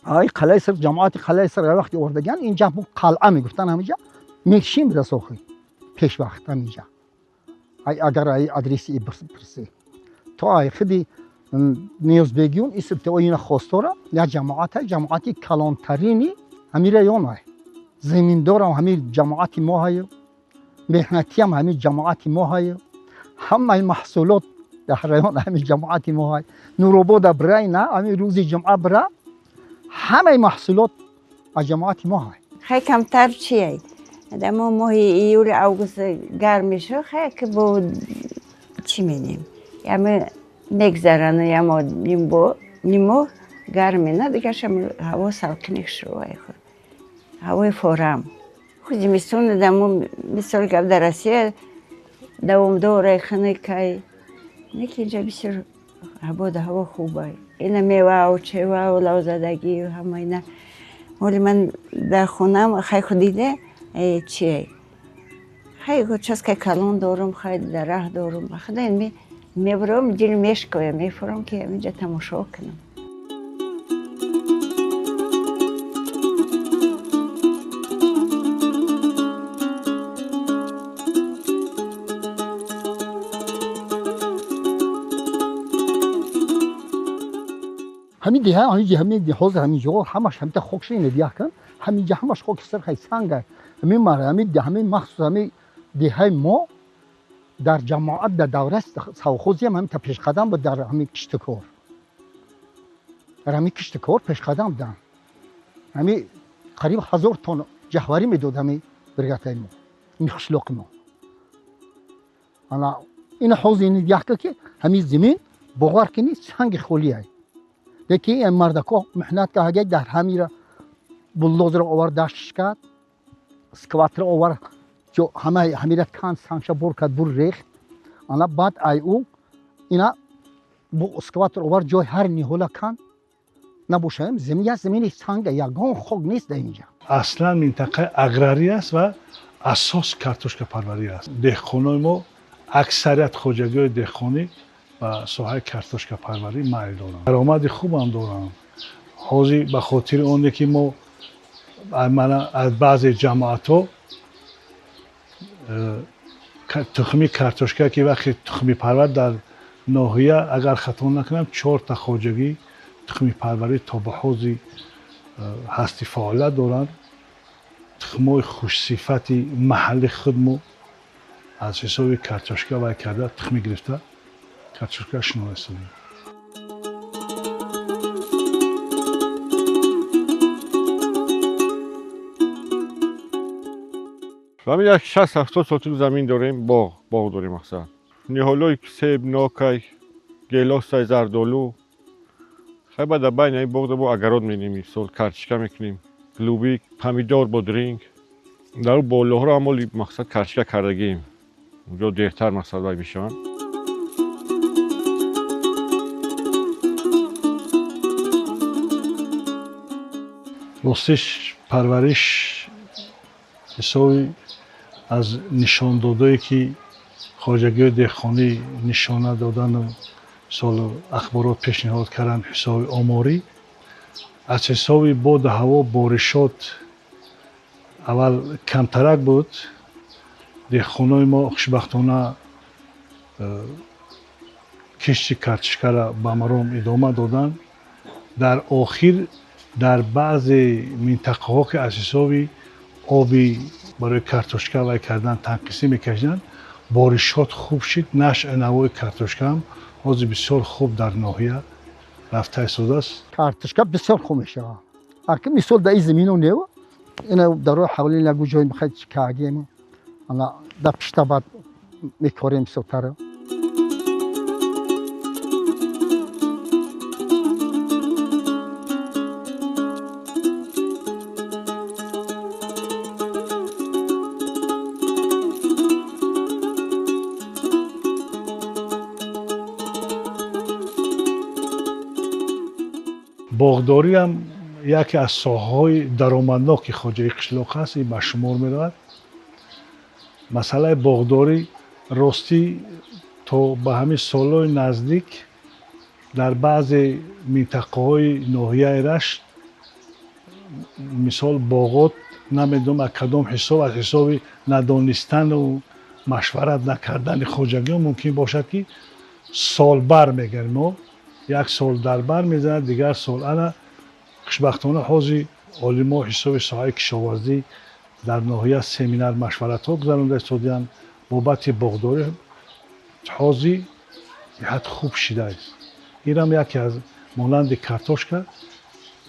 Ай қалъаи Сурх, ҷамоати қалъаи Сурх вақти овардаган инҷа қалъа мегуфтан, ҳаминҷа мешим расохи пешвақт ҳаминҷа. Ай агар ай адреси пурсӣ то ай худи Ниёзбегиюн исбте ина хостора як ҷамоата, ҷамоати калонтарини ҳамин район ай. Заминдорам ҳамин ҷамоати мо ҳай, меҳнатиам ҳамин ҷамоати мо ҳай, ҳамаи маҳсулот дар район ҳамин ҷамоати мо ҳай. Нуробода бирай на ҳамин рӯзи ҷумъа бира, ҳамаи маҳсулот аз ҷамоати мо ҳай. Хай камтар чиай? Дамо моҳи июли август гарм мешавад, хай ки бо чӣ менем? Яме мегзарану ямо нимбо гарме на, дигаршам ҳаво салқиник шувай худ. Ҳавои форам. Худ зимистон дамо мисол гап дар Россия давомдорай хунукай. Неки инҷа бисёр ҳабода ҳаво хубай. Ина мевау, чевау, лавзадагӣ ҳама ина. Ҳоли ман дар хонаам хай худ дида чиай. Хай участка калон дорум, хай дарахт дорум. Худа мебарам, дил мешкоям, мефурам ки инҷа тамошо кунам. Ҳамин деҳа, ҳамин ҳамин ҳозир ҳамин ҷо ҳамаш ҳамита хок шуда диҳ кан, ҳамин ҷа ҳамаш хоки сирхай санга. Ҳамин мара, ҳамин ҳамин махсус ҳамин деҳаи мо дар ҷамоат дар давра совхозиам ҳамин та пешқадам буд дар ҳамин киштукор. Дар ҳамин киштукор пешқадам буданд. Ҳамин қариб 1000 тонна ҷаҳварӣ медод ҳамин бригадаи мо, ин қишлоқи мо. Ана ина ҳозир ин яхка ки ҳамин замин бовар кунӣ санги холиай. Лекин ин мардако меҳнат карда дар ҳамира булдозерро овард, даштиш кард, скватро овард, ҳама ҳамира кан сангша бур кард, бур рехт. Ана баъд ай ӯ ина скватр овард, ҷои ҳар ниҳола кан набошаем. Замин як замини санга, ягон хок нест дар инҷа. Аслан минтақаи аграрӣ аст ва асос картошкапарварӣ аст. Деҳқонои мо аксарият хоҷагиҳои деҳқонӣ ба соҳаи картошкапарварӣ майл доранд, даромади хубам доранд. Ҳозир ба хотири оне ки мо аз баъзе ҷамоатҳо тухми картошка ки вақте тухмипарвар дар ноҳия агар хато накунам 4 хоҷагӣ тухмипарварӣ то ба ҳозир ҳасти фаъолият доранд. Тухмҳои хушсифати маҳалли худмо аз ҳисоби картошка вай карда тухмӣ гирифта картошка шинонистодем. Ҳамин як 60-70 сотик замин дорем, боғ, боғ дорем мақсад. Ниҳолҳои себ, нокай, гелосай, зардолу. Хай баъд дар байни ин боғ бо агарот менем, мисол картошка мекунем, голубик, помидор, бодринг. Дар болоҳоро ҳам оли мақсад картошка кардагием. Унҷо дертар мақсад вай мешаванд. Ростиш парвариш ҳисоби аз нишондодое ки хоҷагиҳои деҳқонӣ нишона додану солу ахборот пешниҳод карданд ҳисоби оморӣ, аз ҳисоби боду ҳаво боришот аввал камтарак буд. Деҳқонои мо хушбахтона кишти картошкаро ба маром идома доданд. Дар охир дар баъзе минтақаҳо ки аз ҳисоби оби барои картошка вай кардан танқисӣ мекашиданд, боришот хуб шид. Нашъи навои картошкаам ҳозир бисёр хуб дар ноҳия рафта истодааст. Картошка бисёр хуб мешавад. Аки мисол дар ин замино нев, ина дар роҳи ҳавлӣ ягу ҷой мехоҳед кагем, ана дар пишта баъд мекорем бисёртар. Боғдорӣ ҳам яке аз соҳаҳои даромадноки хоҷагии қишлоқ аст, ин ба шумор меравад. Масъалаи боғдорӣ ростӣ то ба ҳамин солҳои наздик дар баъзе минтақаҳои ноҳияи Рашт Мисол, боғот намедонам аз кадом ҳисоб, аз ҳисоби надонистану машварат накардани хоҷагиҳо мумкин бошад, ки солбар мегӯем мо, як сол дар бар мезанад, дигар сол. Ана хушбахтона ҳозир олимо ҳисоби соҳаи кишоварзӣ дар ноҳия семинар машваратҳо гузаронда истодианд бобати боғдорӣ. Ҳозир беҳад хуб шидааст. Инам яке аз монанди картошка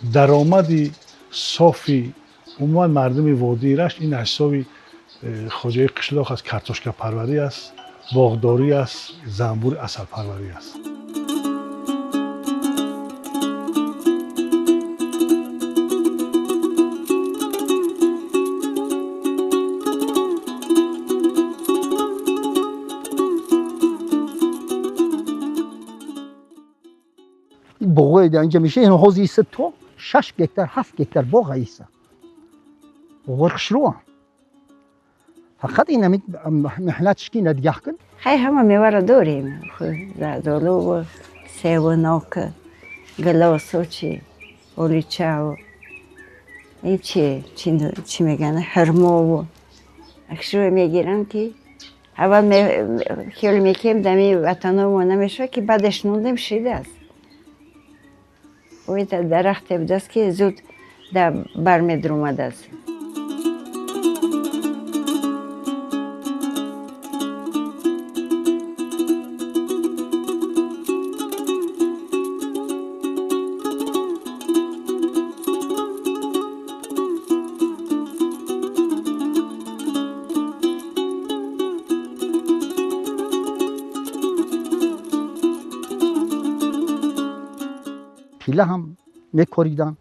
даромади софи умуман мардуми водии Рашт ин ҳисоби хоҷагии қишлоқ аст, картошкапарварӣ аст, боғдорӣ аст, занбури асалпарварӣ аст. Боғои дар инҷа меша, ҳозир иса то 6 гектар, 7 гектар боғ иса. Боғои хушрӯам. Фақат ин ҳамин меҳнатш ки надигаҳ кун. Хай, ҳама меваро дорем. Зардолу, севу, нок, гилосу, чи оличаву, ин чи чӣ мегӯянд, ҳирмову. Акшӯ мегирам, ки аввал хиёл мекунем, дами ватаномо намешавад, ки баъдеш нундем, шидааст. Оита дарахте будааст, ки зуд да бар медуромадааст. Тила ҳам мекоридан.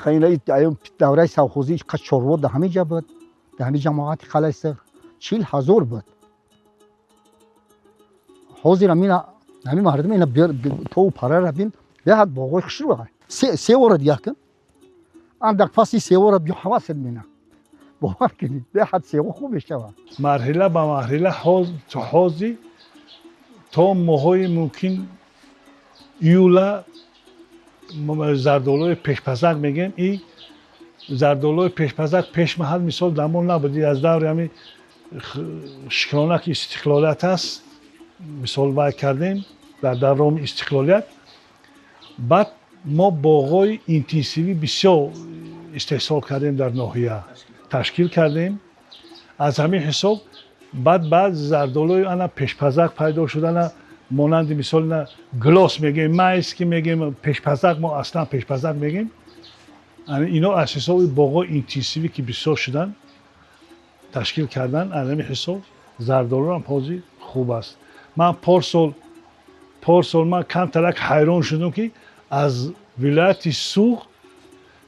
Хеле давраи совхозӣ қад чорво дар ҳамин ҷа буд, дар ҳамин ҷамоати Қалъаи Сурх 40,000 буд. Ҳозир ҳамин мардум ина то парара бин, беҳад боғои хушрӯ. Се ора дигар кун, андак паси се ора биё, ҳавасат мена. Бовар кунед, беҳад сево хуб мешавад. Марҳила ба марҳила ҳозир то моҳҳои мумкин июла зардолуи пешпазак мегӯем. И зардолуи пешпазак пешмаҳал мисол дар мо набуд, аз даври ҳамин шикронаки истиқлолият аст, мисол вай кардем дар даврони истиқлолият. Баъд мо боғҳои интенсивӣ бисёр истеҳсол кардем, дар ноҳия ташкил кардем. Аз ҳамин ҳисоб баъд баъд зардолуи ана пешпазак пайдо шуд, ана монанди мисол на глос мегӯем, майс ки мегӯем, пешпазак, мо аслан пешпазак мегӯем. Ино аз ҳисоби боғҳои интенсивӣ ки бисёр шуданд, ташкил кардан, аз ҳамин ҳисоб зардолуам ҳозир хуб аст. Ман порсол ман камтарак ҳайрон шудам, ки аз вилояти Суғд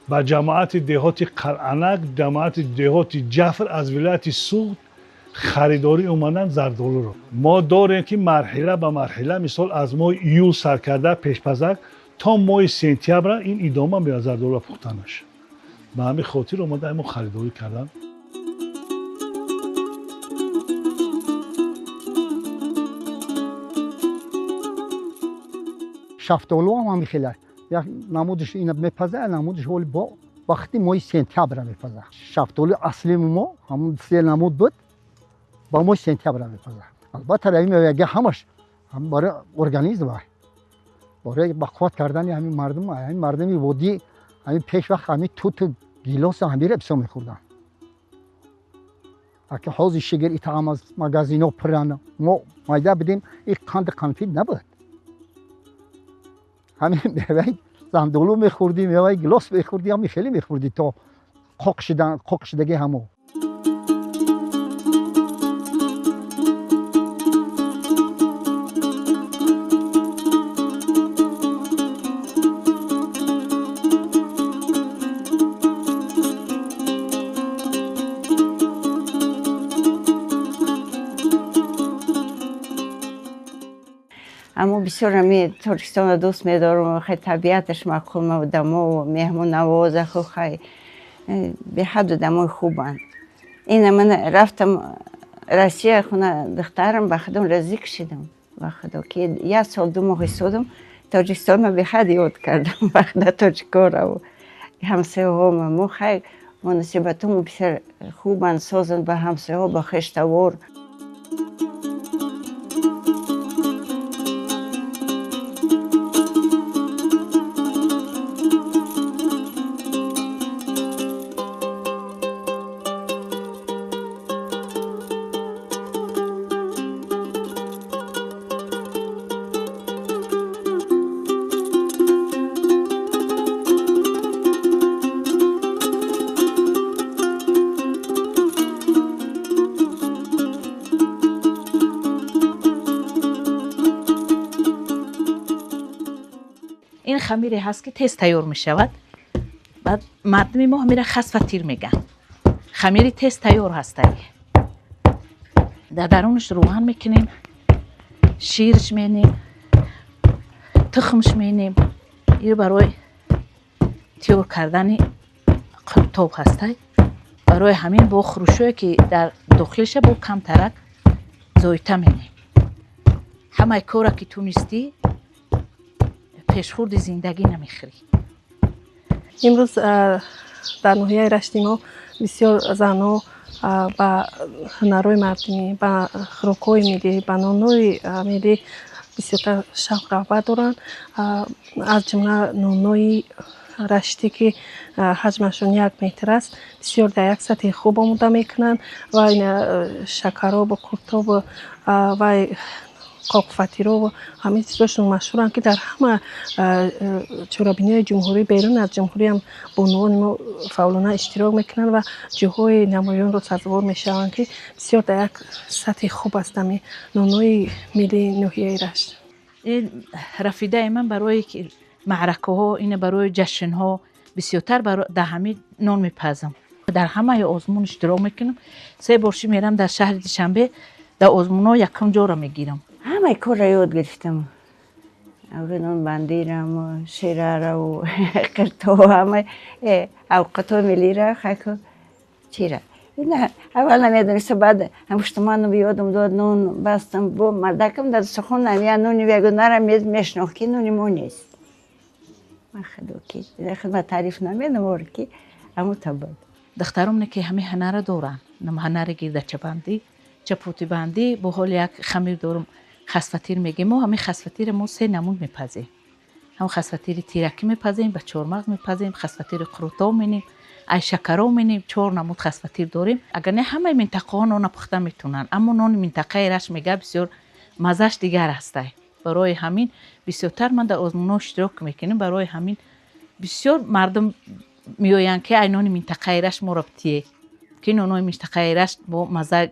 ба ҷамоати деҳоти Қалъанак, ҷамоати деҳоти Ҷафр аз вилояти Суғд харидорӣ омаданд зардолуро. Мо дорем, ки марҳила ба марҳила, мисол аз моҳи июл сар карда пешпазак то моҳи сентябра ин идома меёбад зардолуро пухтанаш. Ба ҳамин хотир омада мо харидорӣ карданд. Шафтолу ҳам ҳамин хел як намудаш ина мепазад, намудаш ҳоли бо вақти моҳи сентябра мепазад. Шафтолуи асли мо ҳамун се намуд буд, ба моҳи сентябра мепазад. Албатта ин меваги ҳамаш барои организм, барои бақувват кардани ҳамин мардум, ҳамин мардуми водӣ ҳамин пеш вақт ҳамин туту гилосу ҳамира бисёр мехӯрданд. Аки ҳозир шигир итаам аз магазино пуранд, мо майда будем, ин қанди қанфид набуд. Ҳамин меваи зандолу мехӯрдӣ, меваи гилос мехӯрдӣ, ҳамин хеле мехӯрдӣ то қоқ шидаги ҳамо. Аммо бисёр ҳами Тоҷикистонро дӯст медорам, хай табиаташ маъқул, одамо меҳмоннавозаху, хай беҳад одамои хубанд. Ина ман рафтам Россия, хуна духтарам, ба худам розӣ кашидам, ба худо ки як сол 2 моҳ истодам Тоҷикистонро, беҳад ёд кардам, ба худо тоҷикораву. ҳамсояҳо мо хай муносибатҳомо бисёр хубанд, созанд ба ҳамсояҳо, ба хештавор. Ин хамире ҳаст, ки тез тайёр мешавад. Баъд мардуми мо ҳамира хасфатир мегӯянд. Хамири тез тайёр ҳастай. Дар дарунаш рӯған мекунем, ширш менем, тухмш менем. Ин барои тайёр кардани қуртоб ҳастай. Барои ҳамин бо хурӯшое, ки дар дохилша бо камтарак зоита менем. Ҳамаи кора ки тунистӣ, пешхурди зиндагӣ намехӯрӣ. Имрӯз дар ноҳияи Рашти мо бисёр занҳо ба ҳунарҳои мардумӣ, ба хӯрокҳои миллӣ, ба нонҳои миллӣ бисёртар шавқ рағбат доранд. Аз ҷумла нонҳои раштӣ, ки ҳаҷмашон 1 метр аст, бисёр дар як сатҳи хуб омода мекунанд ва шакаробу қуртобу ва қоқфатирову ҳамин чизошон машҳуранд, ки дар ҳама чорабиниҳои ҷумҳурӣ, берун аз ҷумҳуриам бонувони мо фаъолона иштирок мекунанд ва ҷоҳои намоёнро сазовор мешаванд, ки бисёр дар як сатҳи хуб аст ҳамин нонҳои миллии ноҳияи Рашт. Ин рафидаи ман барои маъракаҳо, ина барои ҷашнҳо бисёртар дар ҳамин нон мепазам. Дар ҳамаи озмун иштирок мекунам. 3 бор ши мерам дар шаҳри Душанбе, дар озмунҳо якум ҷоро мегирам. Ҳамаи корро ёд гирифтам. Нонбандирам, ширараву қирто, ҳамаи авқатҳои миллира, хайку чира. Аввал намедониста, баъд ҳамуштуманам ёдам дод, нон бастам, бо мардакам дар сухон я нони ягонара мешнохт, ки нони мо нест. Ман худо ки хидмат таъриф намедам, ки аму табад. Духтаром не ки ҳамин ҳунара доранд. Ҳунари гирдачабандӣ, чапотибандӣ, бо ҳол як хамир дорум, хасфатир мегем. Мо ҳамин хасфатиро мо 3 намуд мепазем. Ҳам хасфатири тиракӣ мепазем, ба чормағз мепазем, хасфатири қурутоб менем, ай шакаро менем, 4 намуд хасфатир дорем. Агар не, ҳамаи минтақаҳо нона пухта метавонанд, аммо нони минтақаи Рашт мега бисёр маззаш дигар ҳастай. Барои ҳамин бисёртар ман дар озмунҳо иштирок мекунем. Барои ҳамин бисёр мардум меоянд, ки ай нони минтақаи Рашт моро битие, ки нонои минтақаи Рашт бо мазза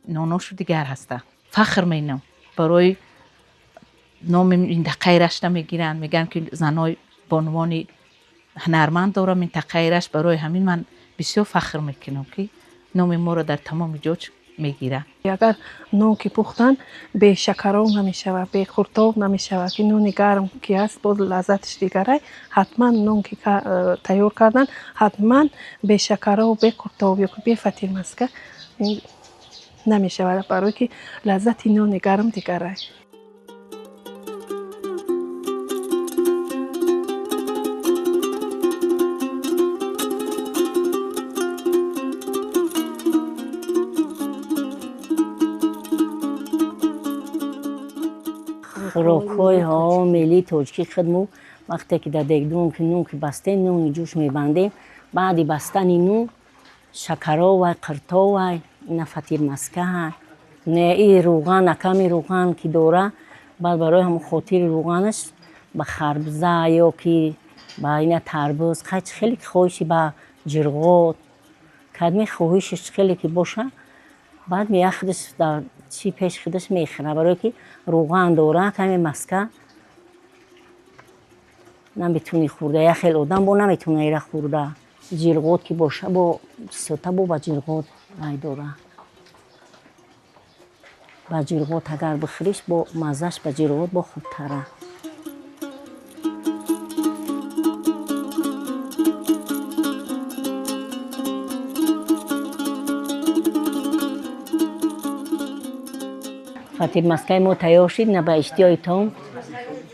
ноношу дигар ҳастанд. Фахр менам барои номи минтақаи Рашта мегиранд, мегӯянд, ки занои бонувони ҳунарманд дорам минтақаи Рашт. Барои ҳамин ман бисёр фахр мекунам, ки номи моро дар тамоми ҷо мегиранд. Агар нон ки пухтан, бе шакароб намешавад, бе қуртоб намешавад, ки нони гарм ки ҳаст, боз лаззаташ дигарай. Ҳатман нон ки тайёр кардан, ҳатман бе шакароб, бе қуртоб ё бе фатирмаска намешавад, барое ки лаззати нони гарм дигарай. Хӯрокҳои миллии тоҷикӣ худмо вақте ки дар дегдон ки нун ки бастем, нуни ҷӯш мебандем, баъди бастани нун шакаровай, қиртовай, ина фатирмаскаҳай, не и рӯған, аками рӯған ки дора, баъд барои ҳамон хотири рӯғанаш ба харбуза ё ки ба ина тарбуз, хай чӣ хеле ки хоҳиши ба ҷирғот, кадми хоҳишиш чӣ хеле ки боша, баъд мея худаш дар чӣ пеш худаш мехӯра, барое ки рӯған дора, каме маска наметавонӣ хӯрда, як хел одам бо наметавона ира хӯрда. Ҷирғот ки боша, бо бисёрта бо ба ҷирғот рай дора. Ба ҷирғот агар бихӯриш, бо маззаш ба ҷирғот бо хубтара. Фатирмаскаи мо тайёр шид, на ба иштиёи том,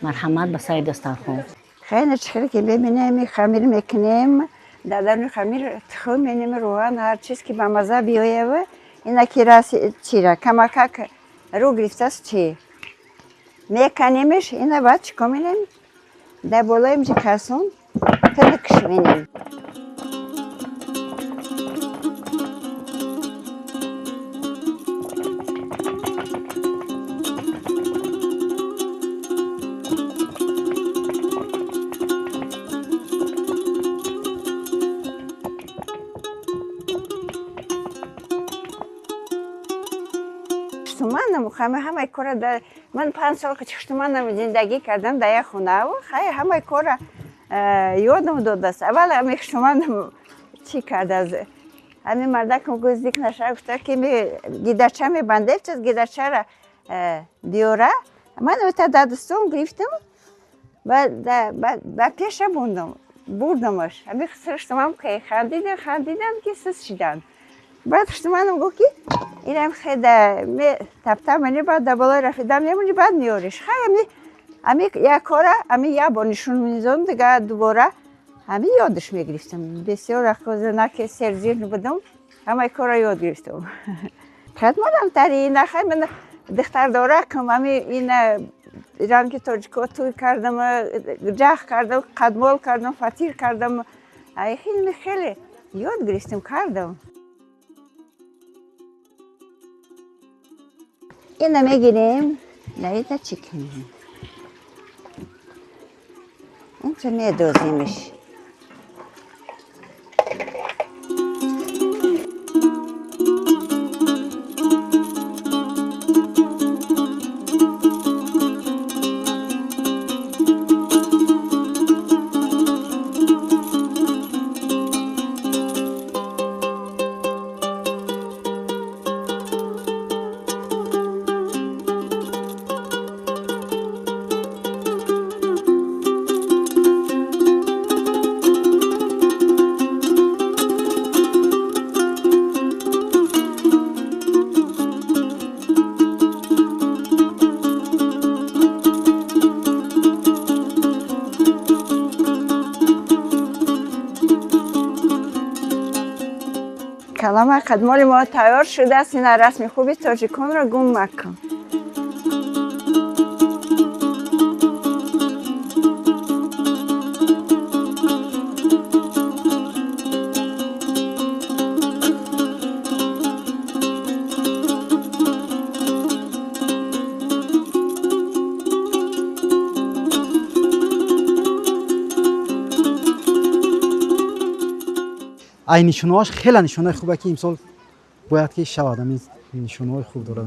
марҳамат ба сари дастархон. Хеле чихеле ки бибинем, хамир мекунем, Дар даруни хамир тухм менем, рӯған, ҳар чиз ки ба маза биёява. Ина ки раси чира камакак рӯ гирифтааст, чи меканемеш, ина баъд чикор менем? Дар болои мҷи касон тинакш менем. Хуштуманам, ҳамаи кора ман 5 сол Хуштуманам зиндагӣ кардам дар як хона, хай ҳамаи кора ёдам додааст. Аввал ҳами хуштуманам чӣ кардааст, ҳамин мардакам гӯздик наша, гуфта ки гидарча мебандем, чиз гидарчара биёра. Ман ота дар дастом гирифтам, ба пеша бундам, бурдамаш. Ҳами хуштумам хандидан, хандидан ки сис шиданд. Баъд хуштуманам гуфт, ки инам хеда таптап мени, баъд дар болои рафида мемонӣ, баъд меёриш. Хай, ами як кора ами як бор нишон мезодам, дига дубора ами ёдаш мегирифтам. Бисёр наки серзир будам, ҳамаи кора ёд гирифтам. Қадмонам тари ина, хай ман духтардоракам, ами ина ранги тоҷико тӯй кардам, ҷах кардам, қадмол кардам, фатир кардам. Ай хеле хеле ёд гирифтам, кардам. Ина мегирем, даида чӣ кунем? Инча медозимиш. Калама қадмоли мо тайёр шудааст. Ина расми хуби тоҷиконро гум макун. Ай нишонаҳош хеле нишонаи хубе, ки имсол бояд ки шавад, ҳамин нишонаҳои хуб дорад.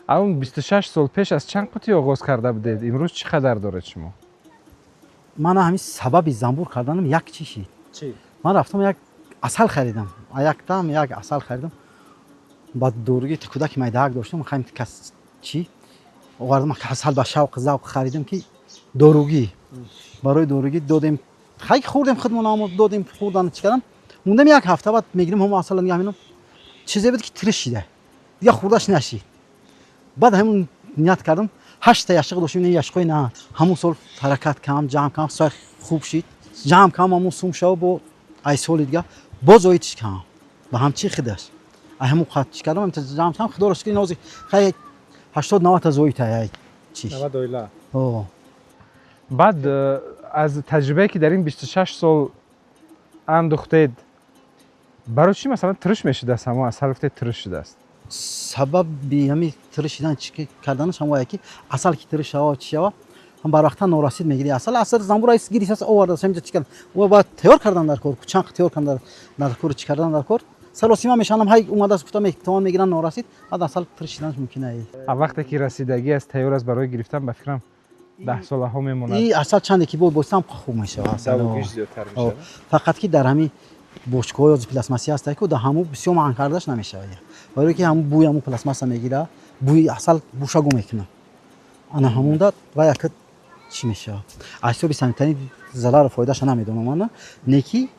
Ҳамун 26 сол пеш аз чанд қутӣ оғоз карда будед, имрӯз чӣ қадар доред шумо? Мана ҳамин сабаби занбур карданам як чӣ шид. Ман рафтам, як асал харидам, яктам як асал харидам, ба доруги кӯдаки майдаак доштам, хаем кас чӣ овардам, асал ба шавқ завқ харидам, ки доругӣ, барои доругӣ додем, хай хӯрдем худмон, додем хӯрдан, чӣ кардам, мондам як ҳафта, баъд мегирем ҳамо асала, нигаҳ менам, чизе буд, ки тириш шида, дига хӯрдаш нашид. Баъд ҳамун ният кардам, ҳашта яшиқ доштем, ин яшиқҳои на ҳамун сол ҳаракат кам, ҷамъ кам, сой хуб шид, ҷамъ кам, ҳамун сум шав, бо ай соли дига боз оидш кам ба ҳамчи хидаш, ай ҳамун қад чӣ кардам, ҷамъ кам. Худоро шукр, ин ҳозир хай 80-90 зоид ай чиш. 90 оила. Баъд аз таҷрибае, ки дар ин 26 сол андухтед, барои чӣ масалан тириш мешудааст ҳамо асал, гуфтед тириш шудааст? Сабаби ҳами тириш шидан, чӣ карданаш ҳамое, ки асал ки тириш шава, чӣ шава, ҳам барвақта норасид мегири асал. Асал занбур гирифтааст, овардааст ҳаминҷа, чӣ кардан, ва бояд тайёр кардан дар кор, чанд тайёр кардан дар кор, чӣ кардан дар кор, саросима мешанам, ҳай омадааст, гуфта метавон мегиран, норасид, баъд асал тириш шиданаш мумкин ай. Вақте ки расидагӣ аст, тайёр аст барои гирифтан, ба фикрам, 10 солаҳо мемонад. И асал чанде ки бо босам хуб мешавад. Фақат ки дар ҳамин бочкаҳо ё пластмасси ҳаста, ку дар ҳамун бисёр маҳн кардаш намешавад, барое ки ҳамун бӯи ҳамун пластмасса мегира, бӯи асал бӯша гум мекунад. Ана ҳамунда ва яка чӣ мешавад, аз ҳисоби санитарӣ зарару фоидаша намедонам, ана неки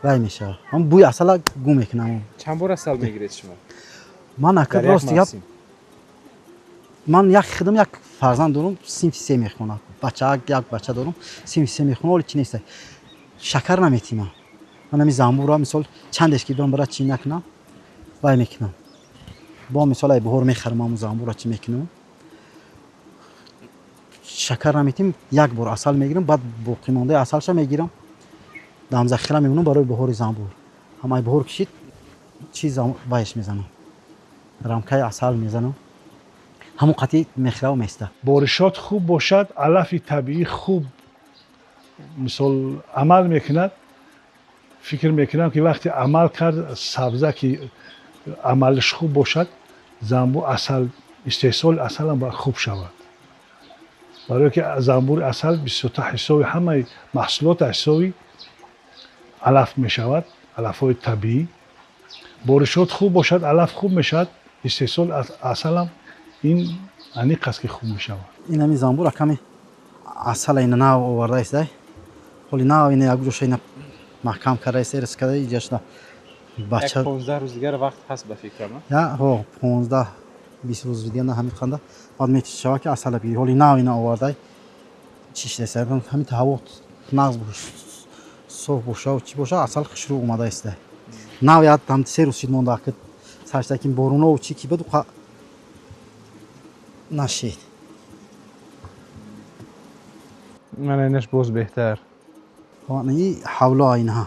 вай мешавад, ҳамун бӯи асала гум мекунад. Чанд бор асал мегиред шумо? Ман ака, рости гап, ман як хидам, як фарзанд дорам, синфи се мехонад, бача, як бача дорам, синфи се мехонад, оли чӣ неста, шакар наметимам. Ман ҳамин замбурро мисол чандеш ки бирам бара чӣ накунам, вай мекунам. Бо мисол ай баҳор мехарам ҳамун замбурро чӣ мекунам. Шакар наметим, як бор асал мегирам, баъд боқимондаи асалша мегирам. Дам захира мемонам барои баҳори замбур. Ҳам ай баҳор кишид, чи вайш мезанам. Рамкаи асал мезанам. Ҳамон қатъи мехраву места. Боришот хуб бошад, алафи табиӣ хуб мисол амал мекунад. Фикр мекунам ки вақте амал кард, сабза ки амалаш хуб бошад, замбур асал, истеҳсоли асалам бояд хуб шавад. Барои ки замбури асал бисёртар ҳисоби ҳамаи маҳсулот ҳисоби алаф мешавад, алафҳои табиӣ. Боришот хуб бошад, алаф хуб мешавад, истеҳсоли асалам ин аниқ аст ки хуб мешавад. Ин ҳамин замбур аками асала ина нав оварда истай. Ҳоли нав ина як ҷоша ина маҳкам карда истай, рис карда иҷашна бача. 15 рӯз дигар вақт ҳаст ба фикрам, а? Я, ҳо, 15 20 рӯз дигар на ҳамин қанда. Баъд мешава ки асала бигирӣ. Ҳоли нав ина овардай. Чӣ шидаста? Ҳамин ҳаво нағз соф боша, чӣ боша, асал хушрӯ омада истай. Нав як ҳам 3 рӯз шид монда, ки саршта ки борунову чӣ ки буд, нашид. Ман инаш боз беҳтар. И ҳавло инҳа.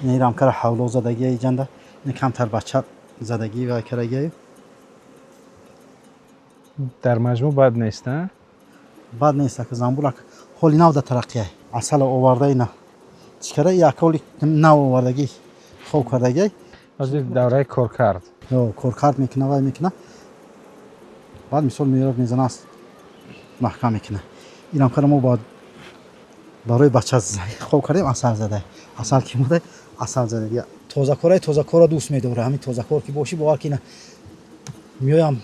Ин рамкара ҳавло задагия иҷанда. Ин камтар бача задагӣ ва карагия. Дар маҷмӯъ бад нест, а? Бад нест, ки замбур ҳоли нав дар тараққия. Асала оварда ина. Чӣ кара як ҳоли нав овардагӣ, хоб кардагӣ. Ҳозир давраи коркард. Ё, коркард мекуна, вай мекуна. Баъд мисол меёрад мезана аст, маҳкам мекуна. Ин рамкара мо баъд барои бача хоб кардем, асал зада. Асал ки мода, асал зада. Тозакораи тозакора дӯст медора. Ҳамин тозакор ки бошӣ, бовар ки ина меоям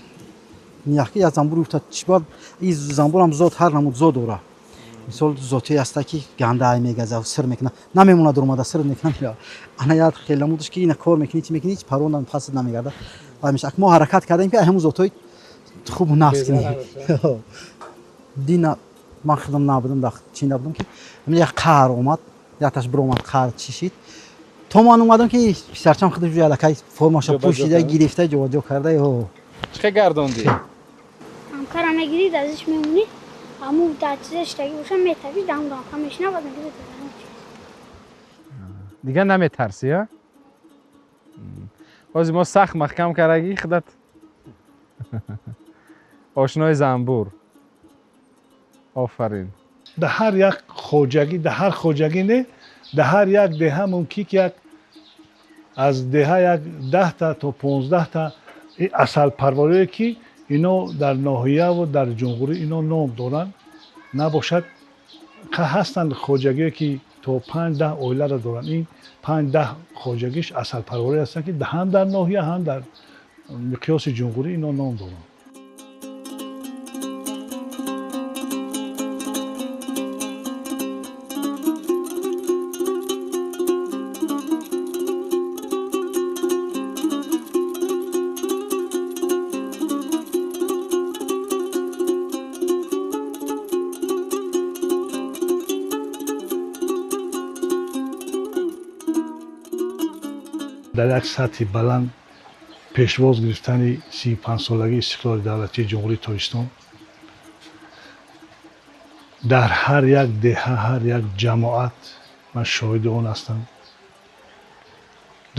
яке аз замбур уфта чӣ бад, ин замбурам зот ҳар намуд зот дора. Мисол зоте аста ки ганда ай мегаза, сир мекуна, намемонад омада сир мекуна. Ана як хел намудаш ки ина кор мекунӣ, чӣ мекунӣ, ҳеҷ парво пас намегарда. Вай меша. Мо ҳаракат кардем ки ҳамун зотҳои хуб нафс кунем. Дина ман худам набудам, дар чӣ набудам ки як қаҳр омад, якташ биромад қаҳр чишид. То ман омадам ки писарчам худаш ҷои аллакай формаша пӯшида, гирифта, ҷобаҷо карда. Чӣ гардондӣ? Ҳамкара мегирӣ, дазиш мемонӣ, ҳамун дар чиза шитагӣ боша, метавӣ, дар ҳамун рамка мешина, баъд мегирӣ. Дигар наметарсӣ, а? Ҳозир мо сахт маҳкам кардагӣ худат. Ошнои замбур. Офарин. Дар ҳар як хоҷагӣ, дар ҳар хоҷагӣ не, дар ҳар як деҳа мумкин ки як аз деҳа як 10 то 15 та асалпарварие ки ино дар ноҳияву дар ҷумҳурӣ ино ном доранд, набошад ҳастанд хоҷагие ки то 5-10 оиларо доранд. Ин 5-10 хоҷагиш асалпарварӣ ҳастанд ки ҳам дар ноҳия, ҳам дар миқёси ҷумҳурӣ ино ном доранд. Дар як сатҳи баланд пешвоз гирифтани 35-солагии истиқлоли давлатии Ҷумҳурии Тоҷикистон дар ҳар як деҳа, ҳар як ҷамоат ман шоҳиди он ҳастам.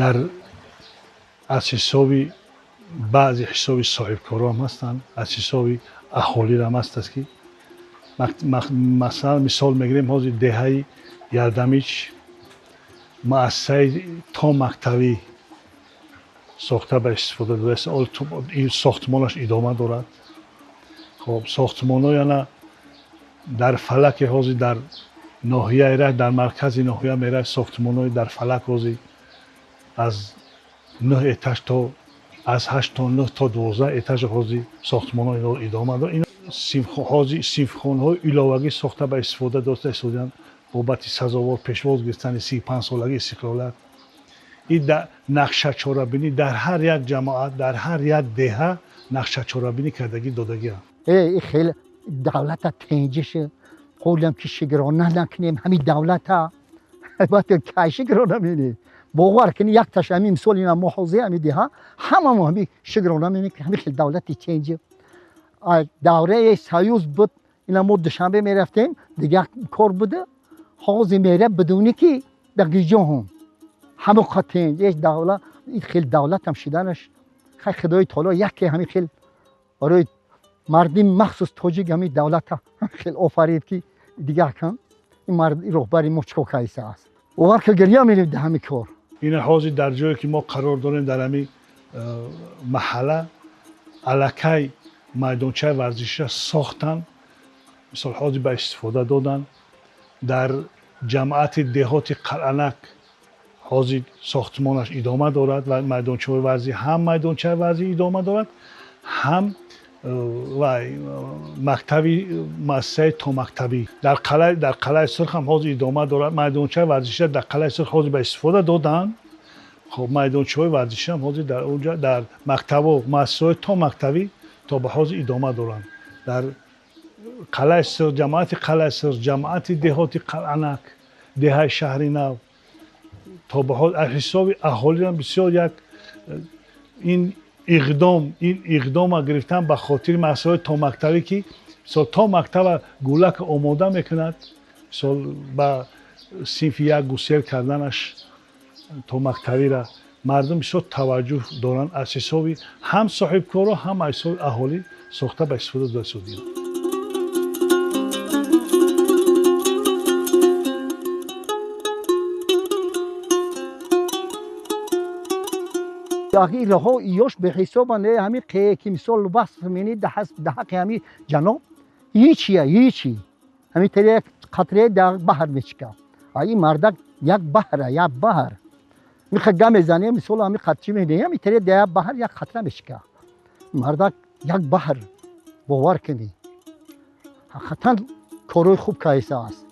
Дар аз ҳисоби баъзе ҳисоби соҳибкорам ҳастанд, аз ҳисоби аҳолирам ҳаст ки масалан мисол мегирем ҳозир деҳаи Ярдамич муассисаи томактавӣ сохта ба истифода додааст. Ин сохтмонаш идома дорад. Хоб сохтмонҳои ана дар фалаке ҳозир дар ноҳияи Рашт, дар маркази ноҳия меравад сохтмонҳои дар фалак ҳозир аз 9 этаж то аз 8 то 9 то 12 этаж ҳозир сохтмонҳои идома дорад. Ин ҳозир синфхонаҳои иловагӣ сохта ба истифода дода истодаанд бобати сазовор пешвоз гирифтани 35-солагии истиқлолият. Ин нақшачорабинӣ дар ҳар як ҷамоат, дар ҳар як деҳа нақшачорабинӣ кардагӣ додагианд. Ин хеле давлата тенҷише, қулам ки шигрона накунем ҳамин давлата. Баъд кай шукрона менем? Бовар кунӣ, як таш ҳамин мисол ина мо ҳозир ҳами деҳа ҳамамо ҳами шукрона менем, ки ҳами хел давлати ченҷи. Давраи союз буд, ина мо Душанбе мерафтем, дигар кор буда, ҳозир мера бидуни ки дар гиҷоҳум. Ҳамо қатенҷ, ҳеҷ давлат, ин хел давлатам шиданаш, хай Худои таоло яке ҳамин хел барои мардими махсус тоҷик ҳамин давлата хел офарид, ки дигар кан ин мард роҳбари мо чикор кайса аст. Бовар ки гиря мерем дар ҳамин кор. Ина ҳозир дар ҷое ки мо қарор дорем, дар ҳамин маҳалла аллакай майдончаи варзиширо сохтанд, мисол ҳозир ба истифода доданд. Дар ҷамъиати деҳоти Қалъанак ҳозир сохтмонаш идома дорад ва майдончаҳои варзӣ, ҳам майдончаи варзӣ идома дорад, ҳам ва мактаби муассисаи томактабӣ дар Қалъаи Сурх ҳам ҳозир идома дорад. Майдончаи варзиширо дар Қалъаи Сурх ҳозир ба истифода доданд. Хоб, майдончаҳои варзишӣ ҳам ҳозир дар онҷа дар мактабо муассисаҳои томактабӣ то ба ҳозир идома доранд. Дар Қалъаи Сурх, ҷамоати Қалъаи Сурх, ҷамоати деҳоти Қалъанак, деҳаи Шаҳри Нав то ба ҳол аз ҳисоби аҳолиам бисёр як ин иқдома гирифтан ба хотири муассисаҳои томактабӣ, ки мисол то мактаба гулак омода мекунад, мисол ба синфи як гусел карданаш томактабиро мардум бисёр таваҷҷӯҳ доранд, аз ҳисоби ҳам соҳибкоро, ҳам аз ҳисоби аҳолӣ сохта ба истифода дода шуданд. Ин роҳҳо ёш беҳисобанд. Ҳамин ки мисол васф менӣ дар ҳаққи ҳамин ҷаноб ҳичия, ҳичи. Ҳамин тари як қатраи дар баҳр мечика. Ин мардак як баҳра, як баҳр. Миха гам мезанем, мисол ҳамин қатчи менӣ, ҳамин тари дар як баҳр як қатра мечика. Мардак як баҳр, бовар кунӣ. Ҳақиқатан корҳои хуб кайса аст.